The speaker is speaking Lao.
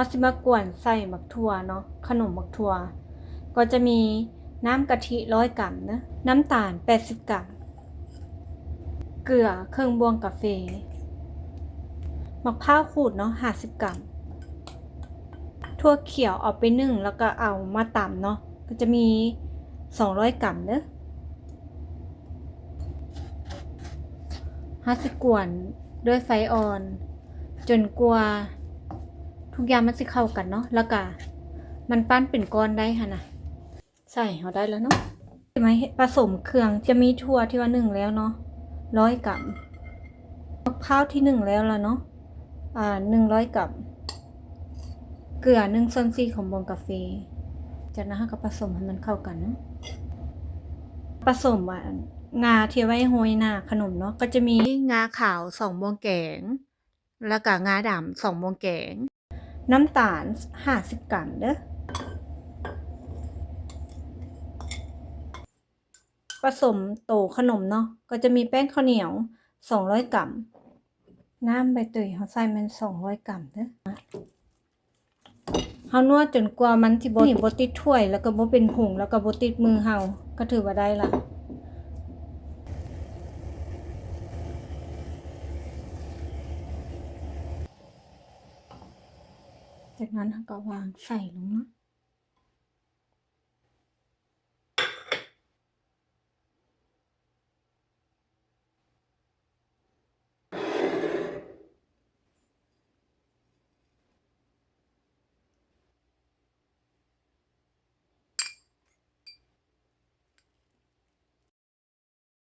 ເຮົາຊິມາກວນໃສ່ໝາກຖົ່ວເນາະ, ຂະໜົມໝາກຖົ່ວ ກໍຈະມີນ້ຳກະທິຮ້ອຍກຣາມເນາະ, ນ້ຳຕານແປດສິບກຣາມ, ເກືອເຄິ່ງບ່ວງກາເຟ, ໝາກພ້າວຂູດເນາະ ຫ້າສິບກຣາມ, ຖົ່ວຂຽວເອົາໄປໜຶ້ງ ແລ້ວກໍເອົາມາຕຳເນາະ, ກໍຈະມີສອງຮ້ອຍກຣາມເດີ້. ເຮົາຊິກວນດ້ວຍໄຟອ່ອນ ຈົນກວ່າທຸກຢ່າງມັນຊິເຂົ້າກັນເນາະ, ແລ້ວກະມັນປັ້ນເປັນກ້ອນໄດ້ຫັ້ນນະ. ໃສ່ເຮົາໄດ້ແລ້ວເນາະ. ມາເຮັດປະສົມເຄື່ອງ, ຈະມີຖົ່ວທີ່ວ່າໜຶ້ງແລ້ວເນາະ ຮ້ອຍກຣາມ, ໝາກພ້າວທີ່ໜຶ້ງແລ້ວລະເນາະ ອ່າ ໜຶ່ງຮ້ອຍກຣາມ, ເກືອໜຶ່ງສ່ວນສີ່ຂອງບ່ວງກາເຟ. ຈາກນັ້ນເຮົາກໍປະສົມໃຫ້ມັນເຂົ້າກັນເນາະ. ປະສົມ ອ່າ ງາທີ່ໄວ້ໂຮຍໜ້າຂະໜົມເນາະ, ກໍຈະມີງາຂາວສອງບ່ວງແກງ ແລ້ວກະງາດຳສອງບ່ວງແກງ, ນ້ຳຕານຫ້າສິບກຣາມເດີ້. ປະສົມໂຕຂະໜົມເນາະ, ກໍຈະມີແປ້ງເຂົ້າໜຽວສອງຮ້ອຍກຣາມ, ນ້ຳໃບເຕີຍເຮົາໃສ່ແມ່ນສອງຮ້ອຍກຣາມເດີ້. ເຮົານວດຈົນກວ່າມັນຊິບໍ່ ບໍ່ຕິດຖ້ວຍ ແລ້ວກໍບໍ່ເປັນຜົງ ແລ້ວກໍບໍ່ຕິດມືເຮົາ ກໍຖືວ່າໄດ້ລະ. ຈາກນັ້ນເຮົາກໍວາງໃສ່ລົງເນາະ.